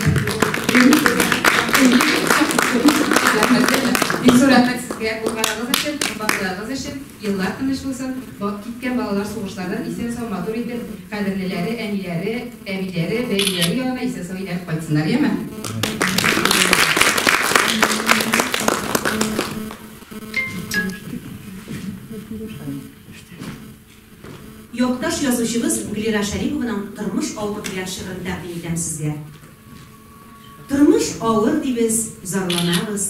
Рәхмәт, яме. Бик зур рәхмәт сезгә булганыгыз өчен, бакыйлыгыгыз өчен. Еллар тыныч булсын, киткән балалар сугышлардан исән-сау матур итеп, кадерлеләре, әниләре, әбиләре, бәбиләре янына исән-сау әйләнеп кайтсыннар, яме. Якташ язучыбыз Гөлира Шәрипованың Тормыш авыр дигән шигырен тәкъдим итәм сезгә. Тормыш авыр дибез, зарланабыз.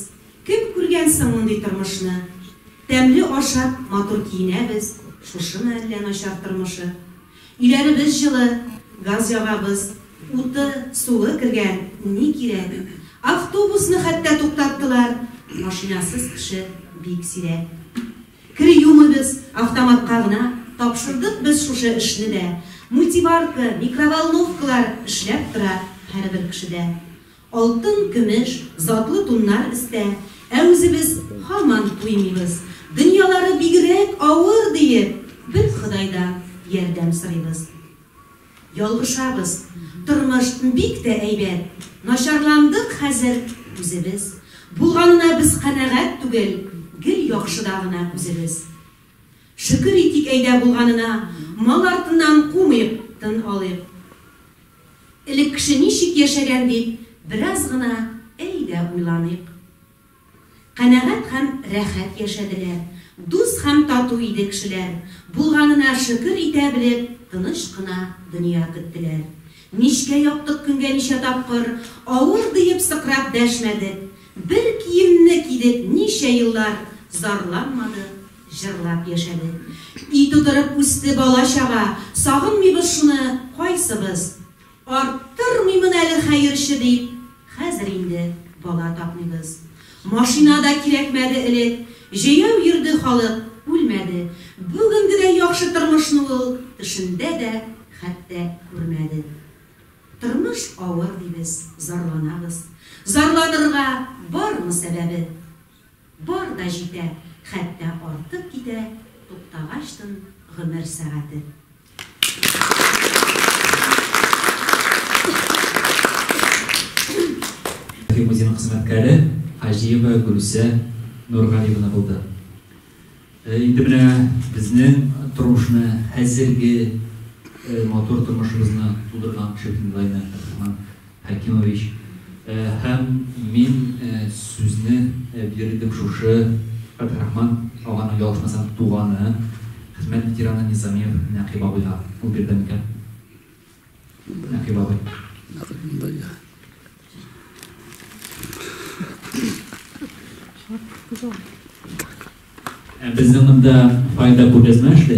Кем күргән соң мондый тормышны? Тәмле ашап, матур киенәбез, шушымы әллә начар тормышы? Өйләребез җылы, газ ягабыз, уты, суы кергән, ни кирәк? Автобусны хәтта туктаттылар, машинасыз кеше бик сирәк. Кер юмыйбыз, автоматка гына тапшырдык без шушы эшне дә. Мультиварка, микроволновкалар эшләп тора һәрбер кешедә. Алтын, көмеш, затлы туннар өстә, ә үзебез һаман туймыйбыз. Дөньялары бигрәк авыр диеп, бер Ходайдан ярдәм сорыйбыз. Ялгышабыз. Тормыш бик тә әйбәт. Начарландык хәзер үзебез. Булганына без канәгать түгел, гел яхшыда гына күзебез. Шөкер итик әйдә булганына, мал артыннан кумыйк, тын алыйк. Элек кеше ничек яшәгән дип, бераз гына әйдә уйланыйк. Канәгать һәм рәхәт яшәделәр. Дус һәм тату иде кешеләр. Булганына шөкер итә белеп, тыныч кына дөнья көттеләр. Мичкә яктык көнгә ничә тапкыр, авыр диеп сыкрап дәшмәдек. Бер киемне кидек ничә еллар, зарланмадык, җырлап яшәдек. Өй тутырып үсте бала-чага, сагынмыйбыз шуны кайсыбыз? Арттырмыймын әле хәерче дип, хәзер инде бала тапмыйбыз. Машина да кирәкмәде элек, җәяү йөрде халык, үлмәде. Бүгенгедәй яхшы тормышны ул төшендә дә хәтта күрмәде. Тормыш авыр дибез, зарланабыз. Зарланырга бармы сәбәбе? Бар да җитә, хәтта артып китә, туктагачтын гомер сәгате. Архив музееның хезмәткәре Хаҗиева Гөлүсә Нургалиевна булды. Инде менә безнең тормышны, хәзерге матур тормышыбызны тудырган кеше бит инде Лайна Фәтхрахман Хәкимович. Һәм мин сүзне бирер идем шушы Фәтхрахман аганың, ялгышмасам, туганы, хезмәт ветераны Низамиев Нәкыйп абыйга. Ул биредә микән? Нәкыйп абый. Безнең монда фойеда күргәзмә эшли.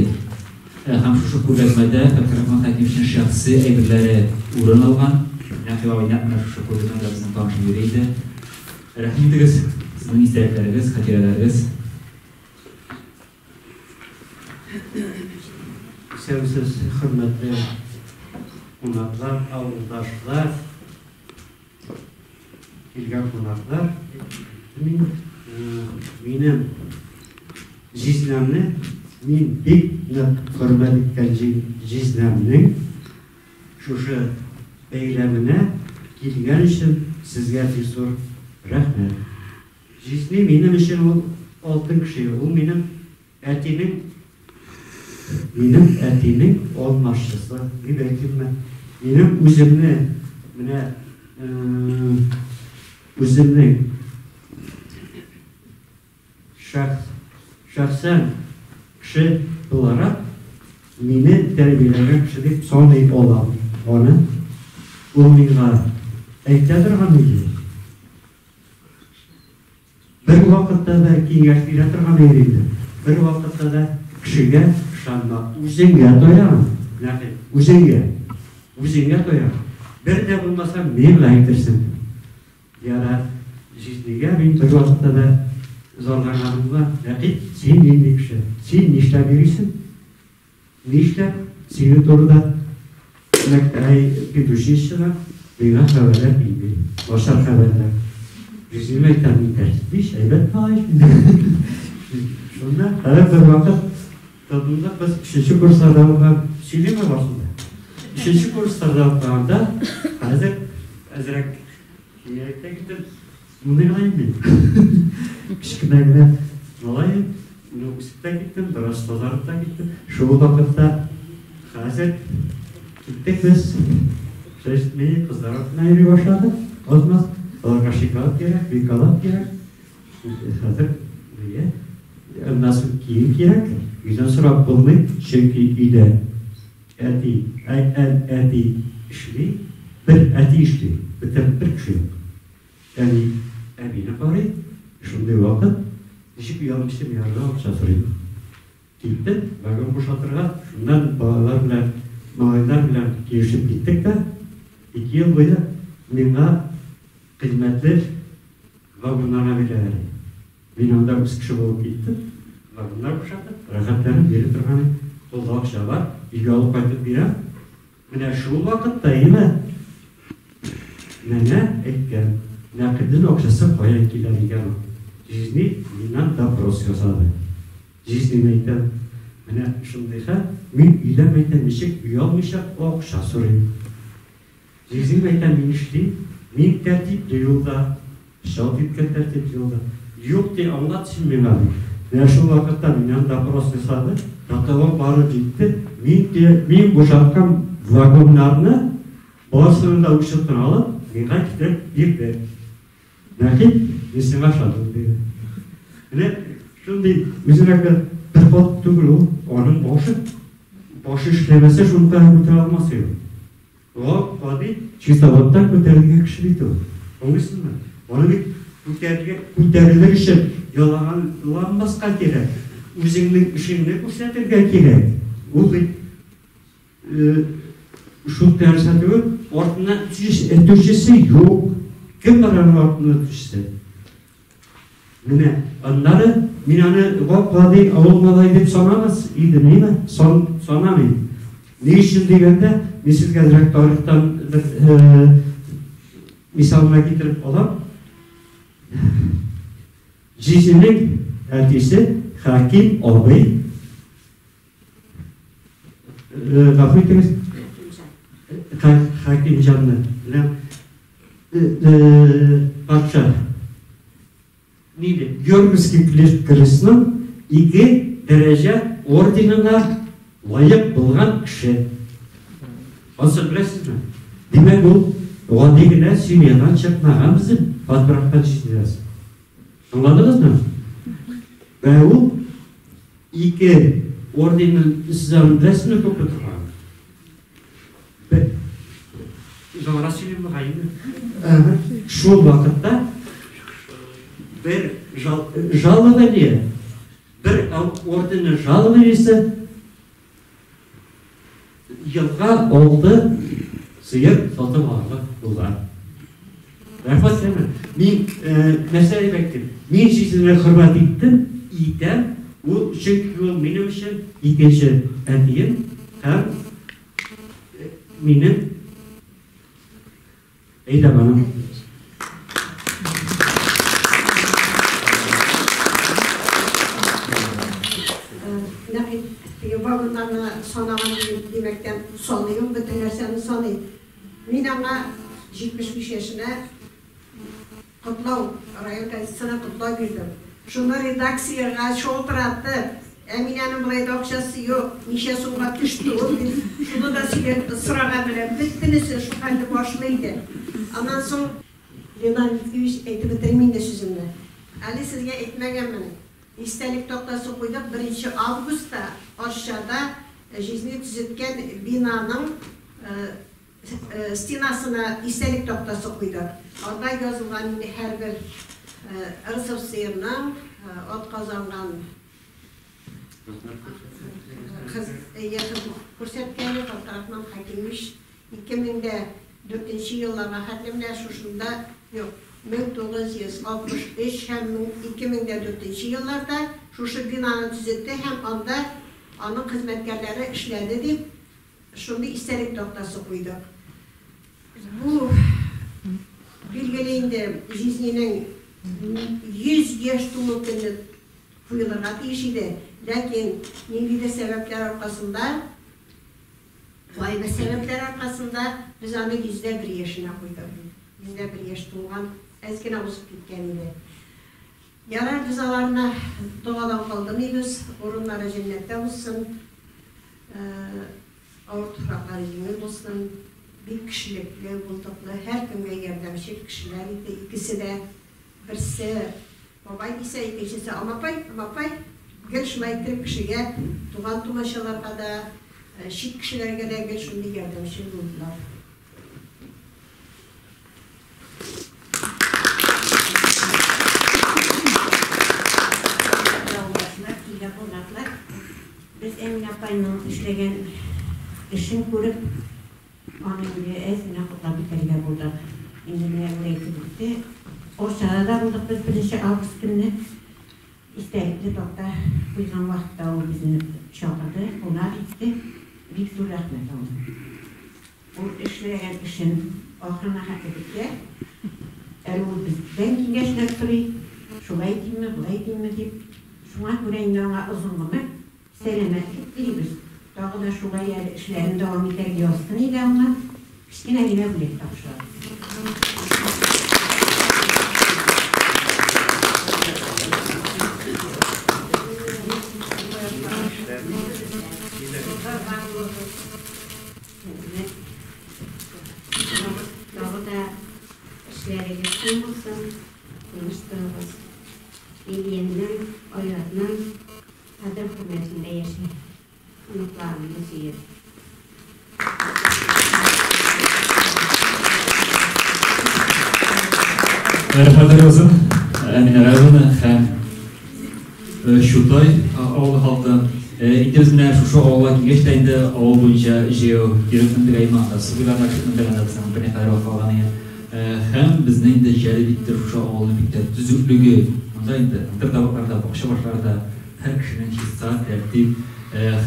Һәм шушы күргәзмәдә Фәтхрахман Хәкимовичның шәхси әйберләре урын алган. Нәкыйп абый нәкъ менә шушы күргәзмәдә безнең танышып йөри иде. Рәхим итегез, сезнең истәлекләрегез, хатирәләрегез. Исәнмесез, хөрмәтле кунаклар, авылдашлар! Килгән кунаклар, мин минем җизнәмне, мин бик нык хөрмәт иткән җизнәмнең шушы бәйрәменә килгән өчен сезгә бик зур рәхмәт. Җизни минем өчен ул алтын кеше, ул минем Әтинең, минем әтинең алмашчысы дип әйтимме, минем үземне менә үземнең шәхс, шәхсән кеше буларак мине тәрбияләгән кеше дип саный алам аны. Ул миңа әйтә торган иде. Бер вакытта да киңәш бирә торган иде инде. Бер вакытта да кешегә ышанма, үзеңә таян. Нәкыйп, үзеңә. Үзеңә таян. Бер дә булмаса миңа әйтерсең. Ярар, җизнигә мин бер вакытта да зарланганым бар. Нәкыйп, син нинди кеше? Син нишләп йөрисең? Нишләп синең турыда педучилищедан миңа хәбәрләр килми, начар хәбәрләр. Җизним әйтәм, мин тәртипле ич, әйбәт малай ич. Шунда хәзер бер вакыт тотындык без өченче курсларда укыган, сөйлиме башында? Өченче курсларда укыганда, хәзер әзрәк киңәйтә киттем. Мондый гына инде. Кечкенә генә малай, ну, үсеп тә киттем, бераз тазарып та киттем. Шул вакытта хәзер киттек без. Шәшми кызлар артына йөри башладык. Аз-маз аларга шоколад кирәк, шоколад кирәк. Хәзер нигә? Аннан соң кием кирәк. Өйдән сорап булмый, чөнки өйдә әти, әти эшли, бер әти эшли, бөтен бер кеше юк. Әни әбине карый, шундый вакыт, ничек оялмыйча миңардан акча сорый. Киттек, вагон бушатырга, шуннан балалар белән, малайлар белән килешеп киттек тә, 2 ел буе миңа кыйммәтле вагоннарга бирәләр. Мин анда үз кеше булып киттем, вагоннар бушатып, рәхәтләнеп йөри торган идем. Кулда акча бар, өйгә алып кайтып бирәм. Менә шул вакытта инде нәнә әйткән, Нәкыйпнең акчасы каян килә дигән ул. Җизни миннән допрос ясады. Җизним әйтәм, менә шундый хәл, мин өйдән әйтәм, ничек оялмыйча акча сорыйм. Җизним әйтәм, мин эшлим, мин тәртипле юлда, чалт иткән тәртипле юлда. Юк, ди, аңлат син миңа, ди. Менә шул вакытта миннән допрос ясады, до барып җитте. Мин, мин бушаткан вагоннарны барысының да учетын алып, миңа китереп бирде. Нәкыйп, мин сиңа ышандым, диде. Менә шундый үзенә бер кат түгел ул, аның башы. Башы эшләмәсә, шуны күтәрә алмас иде. Гап-гади чистоводтан күтәрелгән кеше бит ул. Аңлыйсызмы? Аны бит күтәрергә, күтәрелер өчен ялаганланмаска кирәк. Үзеңнең эшеңне күрсәтергә кирәк. Ул бит шул нәрсә түгел, артыннан этүчесе юк. Кем бар аның артыннан этүчесе? Менә аннары мин аны гап-гади авыл малае дип санамас идем, әйме? Сан, санамыйм. Ни өчен дигәндә, мин сезгә әзрәк тарихтан бер мисалына китереп алам. Җизнинең әтисе Хәким абый, гафу итегез, Хәкимҗанны, менә патша Нинди? Георгиевский крестның 2 дәрәҗә орденына лаек булган кеше. Ансын беләсезме? Димәк, ул гади генә семьядан чыкмаган безнең Батбрактан җизниләр. Аңладыгызмы? Вә ул 2 орденның сез аны беләсезме күпме торган? Озаграк сөйлим бугай инде. Шул вакытта бер жалование, бер орденның жалованиесе елга 6 сыер сатып алырга булган. Рәхмәт сиңа. Мин нәрсә дип әйттем? Мин сезне хөрмәт иттем, итәм. Ул чөнки ул минем өчен икенче әтием һәм минем әйдәмәнем. Теге вагоннарны санаган димәктән саный ул, бөтен нәрсәне саный. Мин аңа 75 яшенә котлау, район газетасына котлау бирдем. Шуны редакциягә шалтыратып, Әминәнең болай да акчасы юк, ничә сумга төште ул дип, шуны да сөйләп сораган белән бөтенесе шул хәлне башлый иде. Аннан соң Ленар Литвиевич әйтеп бетерим инде сүземне. Әле сезгә әйтмәгәнмен. Истәлек тактасы куйдык 1 августта Арчада җизни төзеткән бинаның. стенасына истәлек тактасы куйдык. Анда язылган инде һәрбер РСФСРның атказанган күрсәткәне Фәтхрахман Хәкимович 2004 елларга хәтле менә шушында, юк, 1963 һәм 2004 елларда шушы бинаны төзетте һәм анда аның хезмәткәрләре эшләде дип шундый истәлек тактасы куйдык. Бу билгеле инде җизнинең 100 яшь тулу көне куелырга тиеш иде, ләкин ниндидер сәбәпләр аркасында, кайбер сәбәпләр аркасында без аны 101 яшенә куйдык. 101 яшь тулган, әз генә узып киткән иде. Ярар, без аларны догадан калдырмыйбыз, урыннары җәннәттә булсын, авыр туфраклары җиңел булсын. Бик кешелекле, булдыклы, һәркемгә ярдәмчел кешеләр иде. Икесе дә, берсе бабай дисә, икенчесе амапай, амапай. Гел шулай иттереп кешегә, туган тумачаларга да, чит кешеләргә дә гел шундый ярдәмчел булдылар. Килгән кунаклар, без Әминә апайның эшләгән эшен күреп, аны инде әз генә котлап үтәргә булдык. Инде менә ул әйтеп үтте. Орчада да булдык без 1 август көнне. Истәлекле такта куйган вакытта ул безне чакырды, кунак итте. Бик зур рәхмәт аңа. Ул эшләгән эшен ахырына хәтле бетерә. Әле ул бездән киңәшләр сорый, шулай димме, болай димме дип. Шуңа күрә инде аңа озын гомер, сәламәтлек телибез. Тагы да шулай әле эшләрен дәвам итәргә язсын иде аңа. Кечкенә генә бүләк тапшырабыз. Тагы да эшләрегез киң булсын, тыныч торыгыз. Лилиянең, Айратның кадер хөрмәтендә яшә. Оныкларыңны сөеп. Рәхмәтләр булсын Әминә Галиевна һәм Чутай авылы халкы. Инде без менә шушы авылга килгәч тә инде авыл буенча җәяү йөреп мендек аймакта, су буйларына төшеп мендек, анда безнең берникадәр вакыт алган иде. Һәм безне инде җәлеп итте шушы авылның бик тә төзеклеге. Монда инде ындыр табакларда, бакча башларында һәр кешенең чиста, тәртип.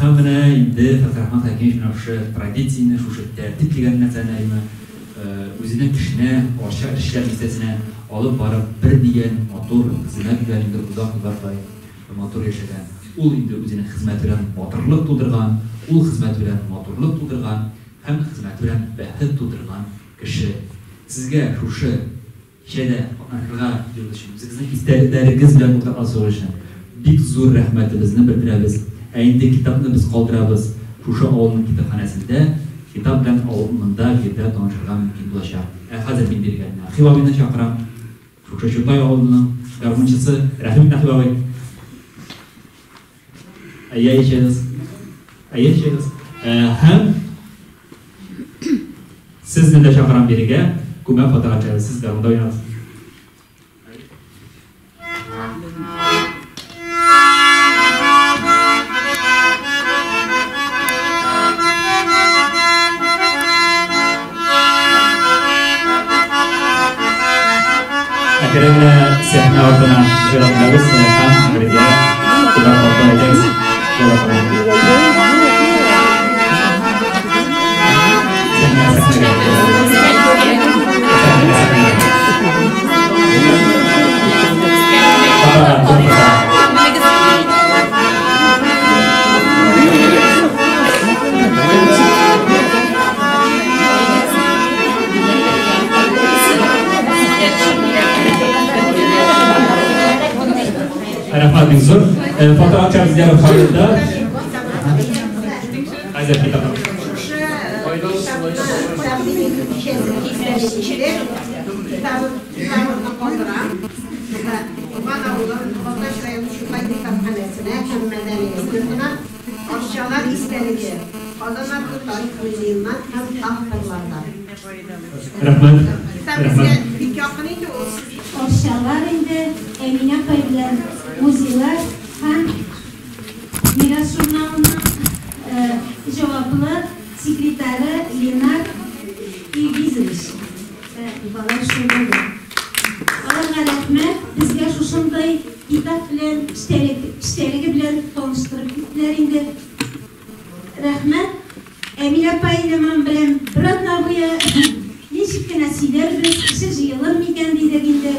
Һәм менә инде Фәтхрахман Хәкимович менә шушы традицияне, шушы тәртип дигән нәрсәне әйме, үзенең эшенә, Арча эшчеләр бистәсенә алып барып, бер дигән матур хезмәт белән инде озак еллар шулай матур яшәгән. Ул инде үзенең хезмәте белән батырлык тудырган, ул хезмәте белән матурлык тудырган һәм хезмәте белән бәхет тудырган кеше. Сезгә шушы кичәдә катнашырга килүегез өчен, үзегезнең истәлекләрегез белән уртаклашуыгыз өчен бик зур рәхмәтебезне белдерәбез. Ә инде китапны без калдырабыз шушы авылның китапханәсендә. Китап белән авыл монда биредә танышырга мөмкин булачак. Ә хәзер мин бирегә Нәхиб абыйны чакырам. Шушы Чутай авылының гармунчысы Рәхим Нәхиб абый. Әйе, яшәгез. Әйе, яшәгез. Һәм сезне дә чакырам бирегә. Күмәк фотога төшәбез. Сез гармунда уйнагыз. Әкрен генә сәхнә артына җырлатабыз һәм бергә күмәк фото әйтәбез. Сәхнә, сәхнәгә. Сәхнәгә, сәхнәгә. Фотога, фотога. Рәхмәт бик зур. Фото төшәбез дигән хакында. Хәзер китап. Шушы китабымны калдырам. Туган авылым Балтач районы Чутай китапханәсенә һәм мәдәният йортына Арча Арчалар истәлеге, Казан арты тарих музееннан һәм авторлардан. Рәхмәт. Китап безгә бик якын инде ул. Арчалар инде Әминә апай белән музейлар һәм Мирас журналының җаваплы секретаре Ленар Илгизович. Балалар шул булды. Аларга рәхмәт, безгә шушындый китап белән эчтәлеге белән таныштырып киттеләр инде. Рәхмәт. Әминә апай инде моның белән бер атна буе ничек кенә сөйләрбез, кеше җыелыр микән дидек инде.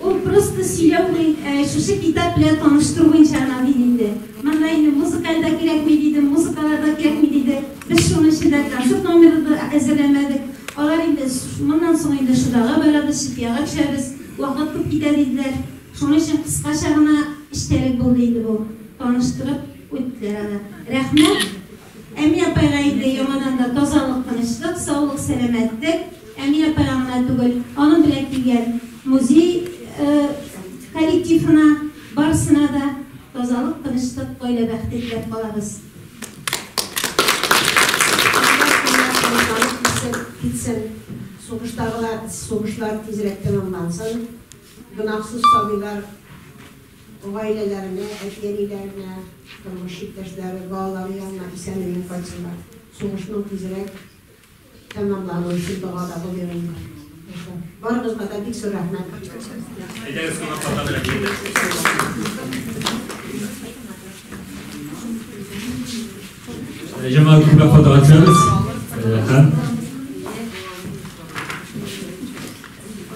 Ул просто сөйләү, шушы китап белән таныштыру буенча гына диде инде. Монда инде музыкаль да кирәкми диде, музыкалар да кирәкми диде. Без шуның өчен дә концерт номеры да әзерләмәдек. Алар инде моннан соң инде Шодага барабыз, Чепьяга төшәбез, вакыт күп китә диделәр. Шуның өчен кыскача гына эчтәлек булды инде бу. Таныштырып үттеләр аны. Рәхмәт. Әминә апайга инде яңадан да тазалык, тынычлык, саулык, сәламәтлек. Әминә апайга гына түгел, аның белән килгән музей коллективына, барысына да тазалык, тынычлык, гаилә бәхете теләп калабыз. Китсен, сугыштагылар, сугышлар тизрәк тәмамлансын, гөнаһсыз сабыйлар гаиләләренә, әти-әниләренә, тормыш иптәшләре, балалары янына исән-имин кайтсыннар. Сугышның тизрәк тәмамлануы өчен догада булыйк инде. Барыгызга да бик зур рәхмәт. Әйдәгез, кунакларга белән килде. Җәмәгать, күбрәк фотога төшәбез. Һәм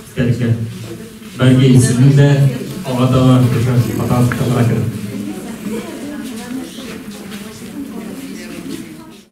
истәлеккә. Бәлки сезнең дә алга таба шушы фотога кереп.